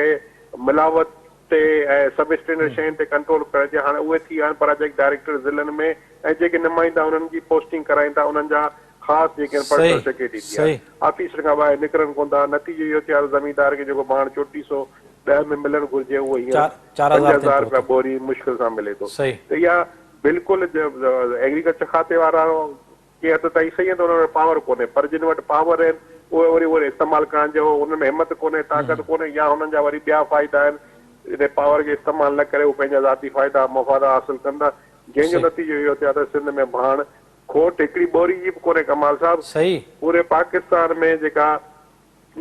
Speaker 3: ملاوت تي ۽ سب اسٽينڊرڊ شين تي ڪنٽرول ڪرڻ جي هاڻي اهي ٿي ويا آهن پراجيڪٽ ڊائريڪٽر ضلعن ۾ ۽ جيڪي نمائندا انهن جي پوسٽنگ ڪرائين ٿا انهن جا خاص جيڪي آهن پرسنل سيڪريٽري ٿي ويا آفيسر کان ٻاهر نڪرن ڪونه ٿا نتيجو اهو ٿيو آهي ته زميندار کي جيڪو ڀاڻ چوٽيهه سو ڏهه ۾ ملڻ گهرجي اهو هينئر 5000 رپيا ٻوري مشڪل سان ملي ٿو ته اها بلڪل ايگريڪلچر کاتي وارا ڪنهن حد تائين صحيح آهن ته انهن وٽ پاور ڪونهي پر جن وٽ پاور آهن اهي وري اهي استعمال ڪرڻ جو انهن ۾ همت ڪونهي طاقت ڪونهي يا انهن جا وري ٻيا فائدا آهن ان پاور کي استعمال نه ڪري هو پنهنجا ذاتي فائدا مفاد حاصل ڪن ٿا جنهن جو نتيجو اهو ٿيو آهي ته سنڌ ۾ ڀاڻ کوٽ هڪڙي ٻوري جي به ڪونهي ڪمال صاحب. پوري پاڪستان ۾ جيڪا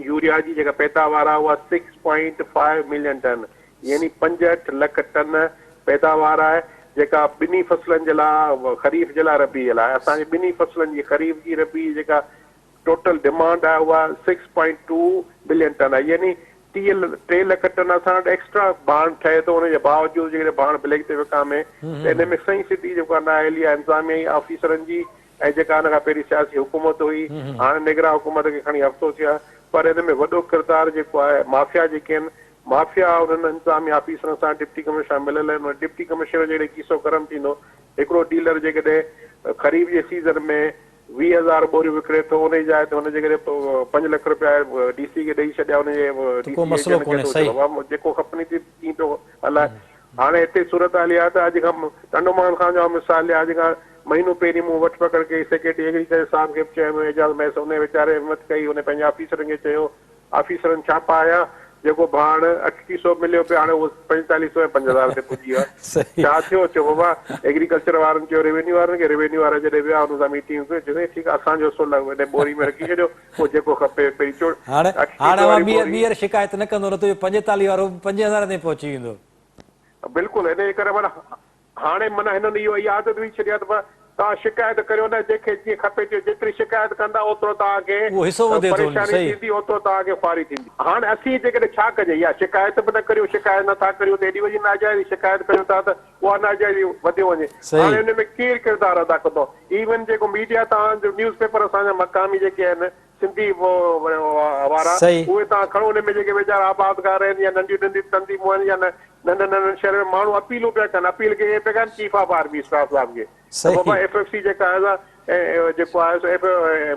Speaker 3: يوريا جي جيڪا پيداوار آهي اها six point five million ton يعني 65 لک ٽن پيداوار آهي جيڪا ٻنهي فصلن جي لاء خريف جي لاء ربيع جي لاء اسان جي ٻنهي فصلن جي خريف جي ربيع جي جيڪا ٽوٽل ڊمانڊ آهي اها six point two million ton آهي يعني 33 لک ٽن اسان وٽ ايڪسٽرا ڀاڻ ٺهي ٿو ان جي باوجود جيڪڏهن ڀاڻ بليڪ تي وڪامي ته ان ۾ سئين سڌي جيڪو آهي نااهلي آهي انتظاميا جي آفيسرن جي ۽ جيڪا ان کان پهرين سياسي حڪومت هئي هاڻي نگران حڪومت کي کڻي هفتو ٿيو آهي پر ان ۾ وڏو ڪردار جيڪو آهي مافيا جيڪي آهن مافيا انهن انتظامي آفيسرن سان ڊپٽي ڪمشنر سان مليل آهن ان ڊپٽي ڪمشنر جيڪڏهن کيسو گرم ٿيندو هڪڙو ڊيلر جيڪڏهن خريف جي سيزن ۾ 20,000 ٻوريون وڪڻي ٿو انهي جاء تي هن جيڪڏهن 5 لک رپيا ڊي سي کي ڏئي ڇڏيا ان جي
Speaker 1: ڊي سي ايجنٽ کي
Speaker 3: ته بابا جيڪو کپني ٿي تيئن پيو هلائي هاڻي هتي صورتحال اها آهي ته اڄ کان ٽنڊو محمد خان جو آئون مثال ڏيان اڄ کان مهينو پهرين مون وٺ پڪڙ ڪئي سيڪريٽري ايگريڪلچر صاحب کي به چيم اعجاز مهيسر انهي ويچاري همت ڪئي انهي پنهنجي آفيسرن کي چيو آفيسرن ڇاپا هنيا، جيڪو ڀاڻ 38 سو مليو پيو هاڻي اهو 45 سو ۽ 5000 تي پڄي ويو آهي. ڇا ٿيو؟ چيو بابا ايگريڪلچر وارن چيو ريونيو وارن کي، ريونيو وارا جڏهن ويا انهن سان ميٽنگ ڪئي، چيو ٺيڪ آهي اسان جو حصو انهي ٻوري ۾ رکي ڇڏيو پوء جيڪو کپي پهرين چوڙ
Speaker 1: هاڻي
Speaker 3: 38
Speaker 1: هاڻي
Speaker 3: سو
Speaker 1: اوهان
Speaker 3: واري
Speaker 1: ٻيهر
Speaker 3: ٻوري.
Speaker 1: ٻيهر شڪايت نه ڪندو نه ته اهو 45 وارو به 5000 تائين پهچي ويندو.
Speaker 3: بلڪل انهي ڪري معنيٰ هاڻي معنيٰ هنن اهو اها عادت وجهي ڇڏي آهي ته توهان شڪايت ڪريو نه جنهن کي جيئن کپي چيو جيتري شڪايت ڪندا اوترو توهان کي
Speaker 1: اهو حصو وڌي ٿو
Speaker 3: پريشاني
Speaker 1: صحيح.
Speaker 3: ٿيندي اوترو توهان کي خواري ٿيندي. هاڻي اسين جيڪڏهن ڇا ڪجي يا شڪايت به نه ڪريون شڪايت نه ٿا ڪريون ته ايڏي وڏي ناجائزي شڪايت ڪريون ٿا ته اها ناجائزي وڌيو وڃي
Speaker 1: صحيح.
Speaker 3: هاڻي ان ۾ ڪير ڪردار ادا ڪندو ايون جيڪو ميڊيا توهان جو نيوز پيپر اسان جا مقامي جيڪي آهن سنڌي وارا
Speaker 1: صحيح.
Speaker 3: اهي توهان کڻو ان ۾ جيڪي ويچارا آبادگار آهن يا ننڍيون ننڍيون تنظيمون آهن يا ننڍن ننڍن شهرن ۾ ماڻهو اپيلون پيا ڪن، اپيل ڪنهن کي پيا ڪن چيف آف آرمي اسٽاف صاحب کي ته بابا ايف ايف سي جيڪا آهي سا جيڪو آهي سو ايف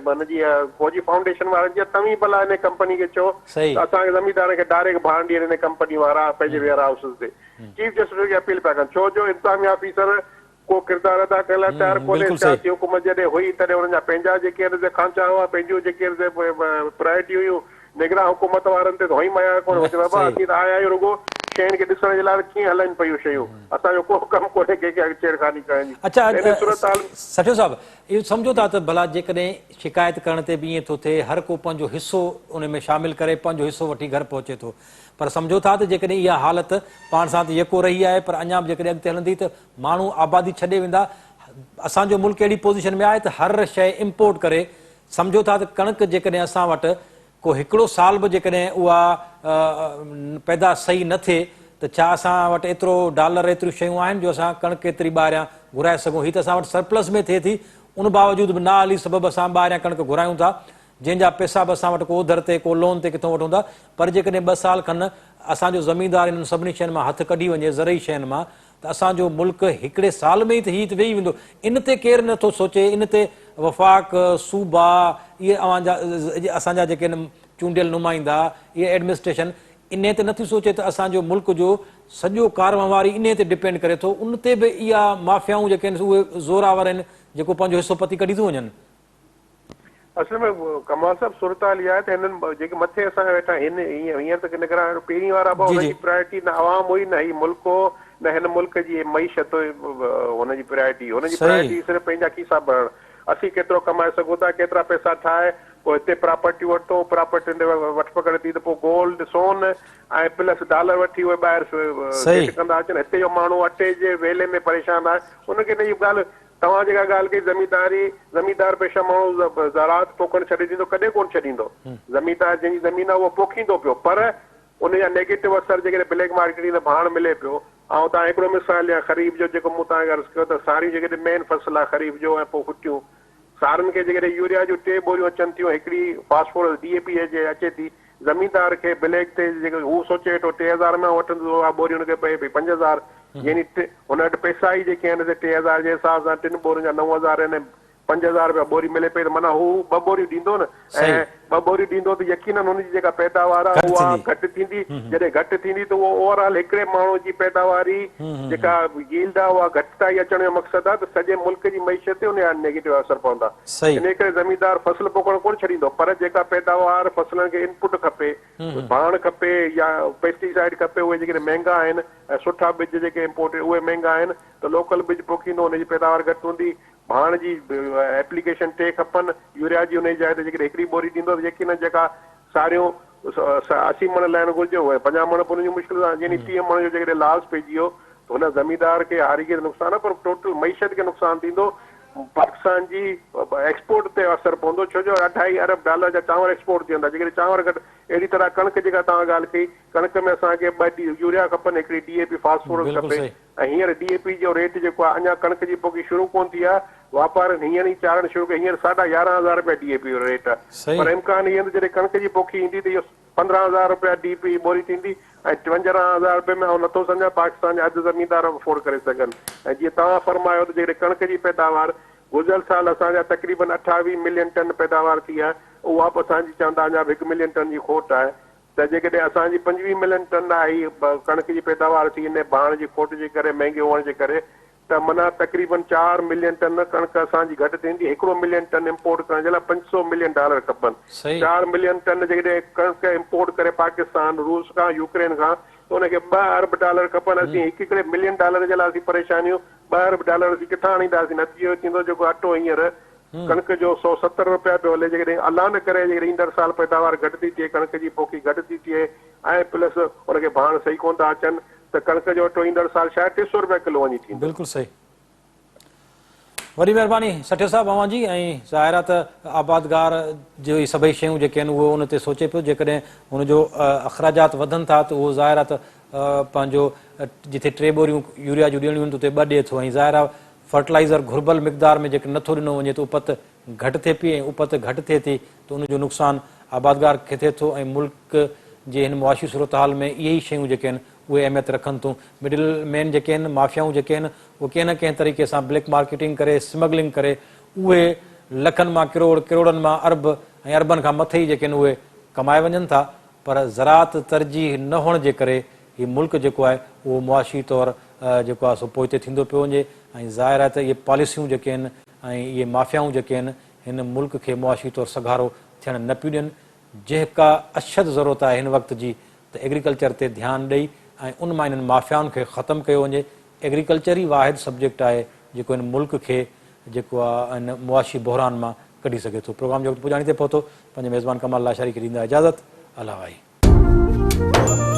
Speaker 3: هن جي فوجي فائونڊيشن وارن جي توهين ڀلا ان ڪمپني کي چئو ته اسان کي زميندارن کي ڊائريڪٽ ڀاڻ ڏين ان ڪمپني وارا پنهنجي ويئر هائوسز تي چيف جسٽس کي اپيل پيا ڪن ڇو جو انتظامي آفيسر ڪو ڪردار ادا ڪرڻ لاء تيار ڪونهي، سياسي حڪومت جڏهن هئي تڏهن انهن جا پنهنجا جيڪي آهن سي خانچا هئا، پنهنجون جيڪي آهن سي پرائرٽي هيون، نگران حڪومت وارن تي ته هئي ميار ڪونه، هو چوندا بابا اسين ته آيا آهيون رڳو شين کي ڏسڻ جي لاء ته ڪيئن هلن پيون شيون، اسان جو ڪو ڪم ڪونهي ڪنهن کي ڇيڙخاني ڪرڻ جي،
Speaker 1: اڇا
Speaker 3: ته ان صورتحال.
Speaker 1: سٺيو صاحب اهو سمجهو ٿا ته ڀلا جيڪڏهن شڪايت ڪرڻ تي به ائين ٿو ٿئي هر ڪو پنهنجو حصو ان ۾ شامل ڪري پنهنجو حصو وٺي گهر پهچي ٿو پر سمجهو ٿا ته جيڪڏهن اها حالت پاڻ سان ته يڪو رهي آهي پر اڃا به جيڪڏهن اڳتي هلندي ته ماڻهو آبادي ڇڏي ويندا، اسان جو ملڪ اهڙي پوزيشن ۾ آهي ته هر شيء امپورٽ ڪري سمجهو ٿا ته ڪڻڪ جيڪڏهن اسان وٽ ڪو هڪڙو سال به جيڪڏهن اها پيدا صحيح نه ٿئي ته ڇا اسان وٽ ايترو ڊالر ايتريون شيون آهن جو اسان ڪڻڪ ايتري ٻاهريان گهرائي سگهون؟ هي ته اسان وٽ سرپلس ۾ ٿئي ٿي ان باوجود به نااهلي سبب اسان ٻاهريان ڪڻڪ گهرايون ٿا جنهن جا پئسا به اسان وٽ ڪو اوڌر تي ڪو لون تي ڪٿون وٺون ٿا پر جيڪڏهن ٻه سال کن اسان جو زميندار انهن سڀني شين مان هٿ ڪڍي وڃي زرعي شين مان ته اسان جو ملڪ هڪڙي سال ۾ ئي ته هي ته ويهي ويندو ان تي ڪير نه ٿو سوچي ان تي وفاق صوبا اهي اوهان جا اسان جا جيڪي آهن چونڊيل نمائندا اهي ايڊمنسٽريشن انهي تي نه ٿي سوچي ته اسان جو ملڪ جو سڄو ڪاروهنوار ئي انهي تي ڊپينڊ ڪري ٿو ان تي به اها مافيائون جيڪي آهن اهي زوراور آهن جيڪو پنهنجو حصو پتي ڪڍي ٿيون وڃن.
Speaker 3: اصل ۾ ڪمال صاحب صورتحال اها آهي ته هنن جيڪي مٿي اسان کان ويٺا آهن هينئر ته نگران پهرين وارا به انهن جي پرائرٽي نه عوام هئي نه هي ملڪ هو نه هن ملڪ جي معيشت هئي هن جي پرائرٽي هن جي پرائرٽي صرف پنهنجا کيسا ڀرڻ اسين ڪيترو ڪمائي سگهون ٿا ڪيترا پئسا ٺاهي پوء هتي پراپرٽيون ورتو پراپرٽين تي وٺ پڪڙ ٿي ته پوء گولڊ سون ۽ پلس ڊالر وٺي اهي ٻاهر سيٽ ڪندا اچن هتي جو ماڻهو اٽي جي ويلي ۾ پريشان آهي ان کي نه اها ڳالهه توهان جيڪا ڳالهه ڪئي زمينداري، زميندار پيشه ماڻهو زراعت پوکڻ ڇڏي ڏيندو ڪڏهن ڪونه ڇڏيندو. زميندار جنهن جي زمين آهي اهو پوکيندو پيو پر ان جا نيگيٽو اثر جيڪڏهن بليڪ مارڪيٽنگ تي ڀاڻ ملي پيو. آئون توهان هڪڙو مثال ڏيان خريف جو جيڪو مون توهان کي عرض ڪيو ته ساريون جيڪڏهن مين فصل آهي خريف جو ۽ پوء ڦٽيون سارين کي جيڪڏهن يوريا جون ٽي ٻوريون اچن ٿيون هڪڙي فاسفورس ڊي اي پي جي اچي ٿي زميندار کي بليڪ تي جيڪو هو سوچي ويٺو 3000 ۾ آئون وٺندس اها ٻوري هن کي پئي پئي 5000 يعني هن وٽ پئسا ئي جيڪي آهن سي 3000 جي حساب سان ٽن ٻورين جا 9000 آهن ۽ 5000 رپيا ٻوري ملي پئي ته معنيٰ هو ٻه ٻوريون ڏيندو نه ۽ ٻه ٻوريون ڏيندو ته يقينن هن جي جيڪا پيداوار آهي اها گهٽ ٿيندي جڏهن گهٽ ٿيندي ته اهو اوور آل هڪڙي ماڻهو جي پيداواري جيڪا ييلڊ آهي اها گهٽتائي اچڻ جو مقصد آهي ته سڄي ملڪ جي معيشت تي ان جا نيگيٽو اثر پوندا. انهيء ڪري زميندار فصل پوکڻ ڪونه ڇڏيندو پر جيڪا پيداوار فصلن کي انپٽ کپي، ڀاڻ کپي يا پيسٽيسائيڊ کپي اهي جيڪڏهن مهنگا آهن ۽ سٺا ٻج جيڪي امپورٽيڊ اهي مهنگا آهن ته لوڪل ٻج پوکيندو ان جي پيداوار گهٽ هوندي، ڀاڻ جي ايپليڪيشن ٽي کپن، يوريا جي انهيء جاء تي جيڪڏهن هڪڙي ٻوري ڏيندو ته يقينن جيڪا ساريون 80 مڻ لهڻ گهرجي اهي 50 مڻ به انهن جون مشڪل سان يعني 30 مڻ جو جيڪڏهن لاس پئجي ويو ته هن زميندار کي هاري کي ته نقصان آهي پر ٽوٽل معيشت کي نقصان ٿيندو پاڪستان جي ايڪسپورٽ تي اثر پوندو ڇو جو اڍائي ارب ڊالر جا چانور ايڪسپورٽ ٿين ٿا جيڪڏهن چانور گهٽ اهڙي طرح ڪڻڪ جيڪا توهان ڳالهه ڪئي ڪڻڪ ۾ اسان کي ٻه ڊي يوريا کپن هڪڙي ڊي اي پي فاسفورس کپي ۽ هينئر ڊي اي پي جو ريٽ جيڪو آهي اڃا ڪڻڪ جي پوکي شروع ڪونه ٿي آهي واپارين هينئر ئي چاڙهڻ شروع ڪئي هينئر ساڍا يارهن هزار رپيا ڊي اي پي جو ريٽ آهي پر امڪان اهي آهن ته جڏهن ڪڻڪ جي پوکي ايندي ته اهو 15,000 رپيا ڊي پي ٻوري ٿيندي ۽ 53 هزار رپئي ۾ آئون نٿو سمجهان پاڪستان جا اڌ زميندار افورڊ ڪري سگهن ۽ جيئن توهان فرمايو ته جيڪڏهن ڪڻڪ جي پيداوار گذريل سال اسان جا تقريبن 28 ملين ٽن پيداوار ٿي آهي اها به اسان جي چوندا اڃا به هڪ ملين ٽن جي کوٽ آهي ته جيڪڏهن اسان جي 25 ملين ٽن آهي ڪڻڪ جي پيداوار ٿي انهي ڀاڻ جي کوٽ جي ڪري مهنگي هئڻ جي ڪري ته معنيٰ تقريبن چار ملين ٽن ڪڻڪ اسان جي گهٽ ٿيندي، هڪڙو ملين ٽن امپورٽ ڪرڻ جي لاء 500 ملين ڊالر کپن. چار ملين ٽن جيڪڏهن ڪڻڪ امپورٽ ڪري پاڪستان روس کان يوڪرين کان ته ان کي ٻه ارب ڊالر کپن، اسين هڪ هڪڙي ملين ڊالر جي لاء اسين پريشان آهيون، ٻه ارب ڊالر اسين ڪٿان آڻينداسين؟ نتيجو اهو ٿيندو جيڪو اٽو هينئر ڪڻڪ جو 170 رپيا پيو هلي جيڪڏهن الله نه ڪري جيڪڏهن ايندڙ سال پيداوار گهٽ ٿي ٿئي ڪڻڪ جي پوکي گهٽ ٿي ٿئي ۽ پلس ان کي ڀاڻ صحيح ڪونه ٿا اچن ته ڪڻڪ جو اٽو ايندڙ سال شايد 300 رپيا ڪلو وڃي ٿيندو.
Speaker 1: بلڪل صحيح وڏي مهرباني سٺيو صاحب اوهان جي ۽ ظاهر آهي ته آبادگار جو هي سڀئي شيون جيڪي آهن اهو ان تي سوچي پيو جيڪڏهن هن جو اخراجات وڌن ٿا ته اهو ظاهر آهي ته پنهنجو جتي ٽي ٻوريون يوريا جون ڏيڻيون آهن ته اتي ٻه ڏئي ٿو ۽ ظاهر آهي فرٽلائيزر گهربل مقدار ۾ جيڪڏهن نٿو ڏنو وڃي ته اپت گهٽ ٿئي پئي ۽ اپت گهٽ ٿئي ٿي ته ان جو نقصان آبادگار کي ٿئي ٿو ۽ ملڪ جي هن معاشي صورتحال ۾ اهي ئي شيون جيڪي آهن اهي اهميت رکن ٿيون. مڊل مين جيڪي آهن، مافيائون جيڪي آهن اهي ڪنهن نه ڪنهن طريقي سان بليڪ مارڪيٽنگ ڪري، سمگلنگ ڪري اهي لکن مان ڪروڙ، ڪروڙن مان ارب ۽ اربن کان مٿي ئي جيڪي آهن اهي ڪمائي وڃن ٿا پر زراعت ترجيح نه هئڻ جي ڪري هي ملڪ جيڪو آهي اهو معاشي طور جيڪو آهي سو پوئتي ٿيندو پيو وڃي ۽ ظاهر آهي ته اهي پاليسيون جيڪي آهن ۽ اهي مافيائون جيڪي آهن هن ملڪ کي معاشي طور سگهارو ٿيڻ نه پيون ڏين جيڪا اشد ضرورت آهي هن وقت جي ته ايگريڪلچر تي ڌيان ڏئي ۽ ان مان انهن مافيائن کي ختم ڪيو وڃي ايگريڪلچر ئي واحد سبجيڪٽ آهي جيڪو هن ملڪ کي جيڪو آهي هن معاشي بحران مان ڪڍي سگهي ٿو پروگرام جو وقت پڄاڻي تي پهتو پنهنجي ميزبان ڪمال لاشاري کي ڏيندا اجازت الله واهي.